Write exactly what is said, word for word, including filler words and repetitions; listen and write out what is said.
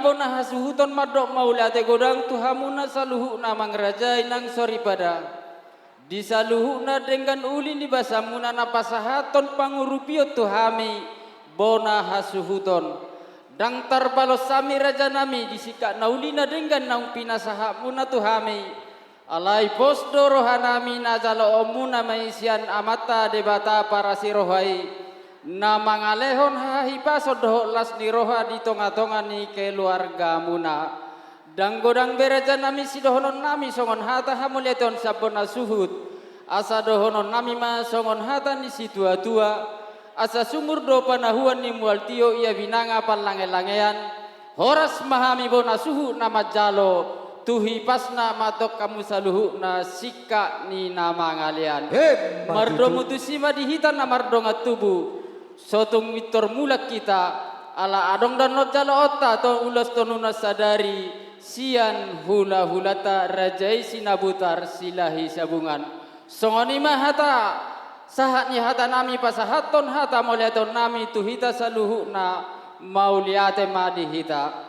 bona hasuhuton mandok mauliate godang tu hamuna saluhutna mangarajai nang soripada. Di saluhutna denggan uli ni basamuna na pasahathon pangurupion tu hami bona hasuhuton. Ndang tarbalos hami rajanami di singkat na uli na denggan naung pinasahatmuna tu hami. Alai pos do rohanami na jaloonmuna ma i sian Amanta Debata parasiroha i, na mangalehon hahipason dohot las ni roha di tongatonga ni keluargamuna. Ndang godang be rajanami sidohononnami songon hata hamuliateon sian bona suhut, asa dohononnami ma songon hata ni situatua, asa sumur do panahuan ni mual tio ia binanga parlangelangean, horas ma hami bona suhut na manjalo, tu hipasna ma antong hamu saluhutna singkat ni na mangalean. Emma tutu. Mardomu tusi ma di hita na mardongan tubu, so tung pintor mulak hita, ala adong do annon jaloonta tu ulos tonuna sadari, sian hulahulanta raja i Sinabutar Silahi Sabungan. Songon i ma hata, sahat ni hatanami pasahathon hata mauliateonnami tu hita saluhutna, mauliate ma di hita.